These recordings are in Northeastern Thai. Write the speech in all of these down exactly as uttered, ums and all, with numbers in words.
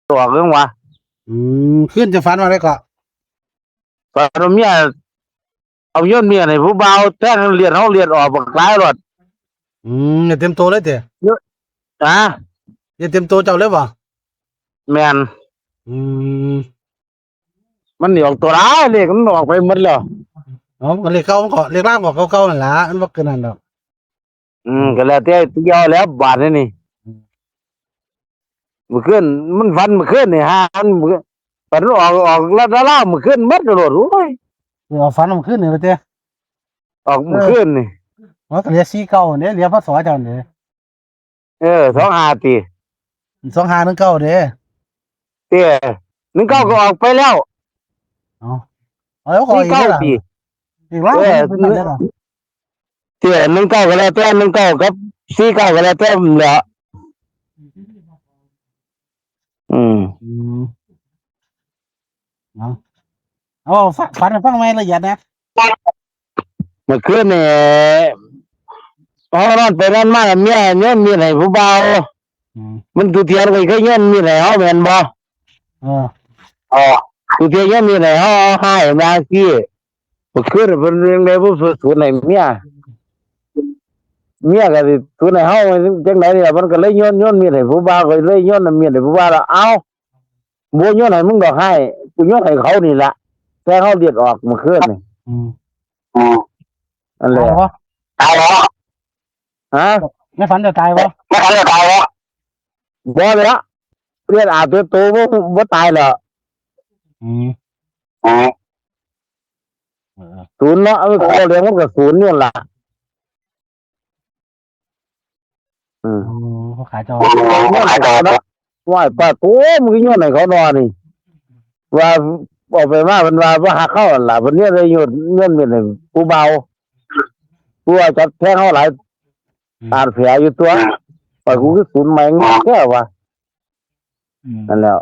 ออกจั่งวะ อืม คืนจะฝันว่าได๋เกาะ ฝันว่าเมีย เอาโยนมีดให้ผู้บ่าวแทงเลือดเฮาเลือดออกบักหลายโลด อืม เลือดเต็มตัวเลยติ ฮะ เลือดเต็มตัวเจ้าเลยบ่ แม่น อืม มันนี่ออกตัวหลาย เลขมันออกไปหมดแล้ว เอ้า ก็เลขเก่ามันก็ เลขล่างก็เก่าๆนั่นล่ะ มันบ่เกินนั้นดอก อืม ก็แล้วแต่เดียวแล้วบาดนี้นี่ อืม มื้อคืนมันฝันมื้อคืนนี่ หามันมื้อ ฝันออก ออกแล้วดารามื้อคืนหมดโลด โอ้ย เออ เอาฝันมื้อคืนนี่ว่าติ ออกมื้อคืนนี่ เออ มันก็เหลือสี่เก้าเด้ เหลือ พ.ศ. เจ้าเด้ เออ สองห้า ติ สองห้า หนึ่งเก้า เด้ เตี้ย หนึ่งเก้า ก็ออกไปแล้ว เอา เอาแล้วก็ออกอีกแล้วล่ะ สี่เก้า ติ อีกแล้ว เออ มันเป็นแบบนั้นเหรอ เตี้ย หนึ่งเก้า ก็แล้วแต่ หนึ่งเก้า กับ สี่เก้า ก็แล้วแต่มันแหละ อืม อืม เอา เอา ฝัน ฝันให้ฟังใหม่ละเอียดนะ เมื่อคืนนี่ เฮานอนไปนอนมา เมียโยนมีดให้ผู้บ่าว อืม มันตุเตียนก็เคยโยนมีดให้เฮาแม่นบ่ เออ อ๋อ ตุเตียนโยนมีดให้เฮา เฮาให้มาซี่ เมื่อคืนเพิ่นยังได้บ่สวนให้เมีย เมียก็สิสวนให้เฮาจั่งใด๋นี่ล่ะ มันก็เลยโยน โยนมีดให้ผู้บ่าว ก็เลยโยนมีดให้ผู้บ่าวแล้ว เอ้า บ่โยนให้มึงดอก ให้ กูโยนให้เขานี่ล่ะ แต่เขาเลือดออกเมื่อคืนนี่ อืม อืม นั่นแหละ ตายบ่ ตายบ่ ฮะ ในฝันจะตายบ่ ในฝันจะตายบ่ บ่แล้ว เลือดอาบเต็มตัว บ่ บ่ตายแล้ว อืม อืม เออ ศูนย์เนาะ เออ เขาเรียกมันก็ศูนย์นี่ล่ะ อืม โอ้ เขาขายจอ ว่าปาโต มึงก็โยนให้เขานอนนี่ ว่าออกไปมา เพิ่นว่าบ่ฮักเขาหั่นล่ะ เพิ่นเลยโยน โยนมีดให้ผู้บ่าว ผู้ว่าจับแทงเขาหลาย อืม อาดแผลอยู่ตัว ว่ากูคือศูนย์แม่งแท้วะ อืม นั่นแหละ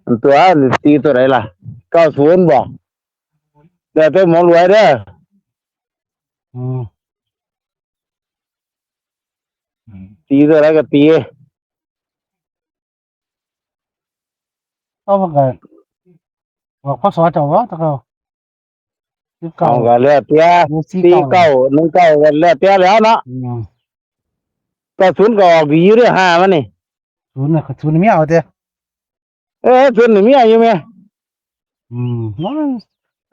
อันตัวนี่ตีตัวใดล่ะ เก้าศูนย์ บ่ แล้วแต่หมอรวยเด้อ อืม อืม ตีตัวใดก็ตี เอามันก็ บอก พ.ศ. เจ้าบ่ แต่เก่า สิบเก้า เอาก็แล้วแต่ หรือ สี่เก้า สี่เก้า หนึ่งเก้า ก็แล้วแต่แล้วเนาะ อืม แต่ศูนย์ก็ออกดีอยู่เด้อ ห้ามันนี่ ศูนย์น่ะ ศูนย์นี่มีเอาเด้อ เออ ศูนย์นี่มีเอาอยู่แม่ อืม มัน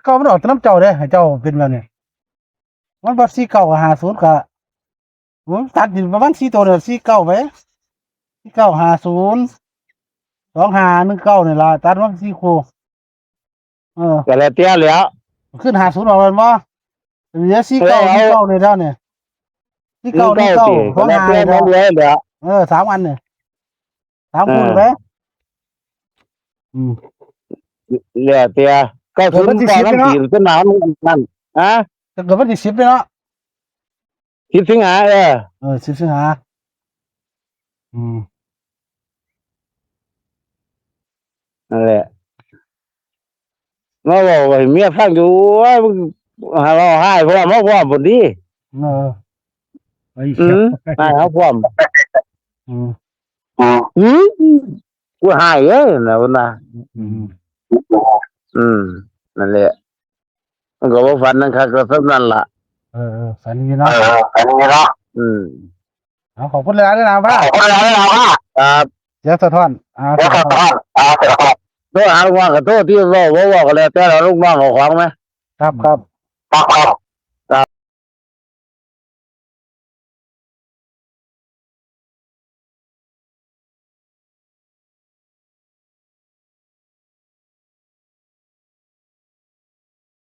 ก็มันออกแต่นำเจ้าเด้ ให้เจ้าเป็นแบบนี้ มันบ่ สี่เก้า กับ ห้าศูนย์ ก็ ผมตัดอยู่ประมาณสี่ตัวเนี่ย สี่เก้า ไป สี่เก้า ห้าศูนย์ สองห้า หนึ่งเก้า นี่ล่ะ ตัดมาสี่คู่ เออ ก็แล้วแต่แล้ว ขึ้น ห้าศูนย์ ออกแล้วบ่ เหลือ สี่เก้า เออ เอา หนึ่งเก้า นี่แล้วเนี่ย สี่เก้า หนึ่งเก้า หนึ่งเก้า ติ สองห้า ก็แล้วแต่ นี่ หมอรวยแล้ว เออ สามอันเนี่ย สามคู่ เออ ไป อืม แล้วแต่ เก้าศูนย์ เกิดวันที่ เก้า สิบ นั่น เนาะ สิ ต้นหนาวนั่น ฮะ เกิดวันที่ สิบ เลยเนาะ สิบ สิงหา เออ เออ สิบ สิงหา อืม นั่นแหละ มาเว้าให้เมียฟังอยู่ โอ้ย มึงหาเว้าให้พ่อมาพ่อพุ่นติ เออ ไอ้ อืม เสีย ให้เขาพร้อม อืม อืม กูให้เอ้ย นะเพิ่นว่า อืม อืม นั่นแหละ มันก็บ่ฝันนั่นคัก ก็ส่ำนั่นล่ะ เออ เออ ฝันดีเนาะ เออ ฝันดีเนาะ อืม เอา ขอบคุณหลายๆ เด้อนะป้า ขอบคุณหลายๆ เด้อนะป้า ครับ เดี๋ยวสะท้อน อ่า เดี๋ยวสะท้อน อ่า สะท้อน โทรหาลูกน้องก็โทรที่ เว้าบ่เว้าก็แล้วแต่ ลูกน้องเอาของไหม ครับ ครับ ครับ ครับ